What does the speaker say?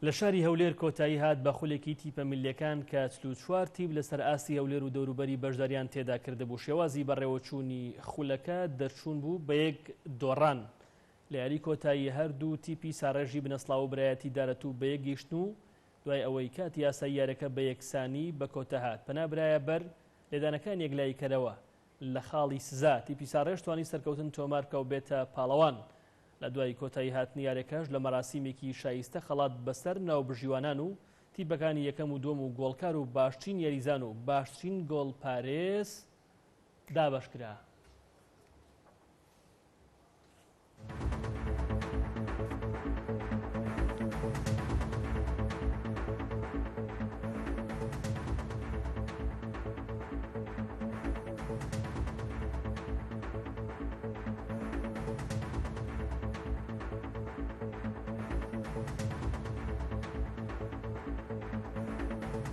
لە شاری هەولێر کۆتایی هات بە خولێکی تیپە میللیەکان کە 44 تیپ لەسەر ئاستی هەولێر و دەوروبەری بەشداریان تێدا کردبوو. شێوازی بەڕێوەچوونی خولەکە دەرچوون بوو بە یەک دۆڕان. لە یاری کۆتایی هەردوو تیپی ساڕێژی بنەسڵاو و برایەتی دارەتوو بە یەک گەیشتن و دوای ئەوەی کاتی یاسایی یاریەکە بە یەکسانی بە کۆتا هات پەنا برایە بەر لێدانەکان یەکلاییکەرەوە لە خاڵی سزا تیپی ساڕێژ توانی سەرکەوتن تۆمار بکا و بێتە پاڵەوان. لە دوای کۆتایی هاتنی یاریەکەش لە مەراسیمێکی شایستە خەڵات بەسەر ناوبژیوانان و تیپەکانی یەکەم و دووەم و گۆڵکار و باشترین یاریزان و باشترین گۆڵپارێز دابەشکرا.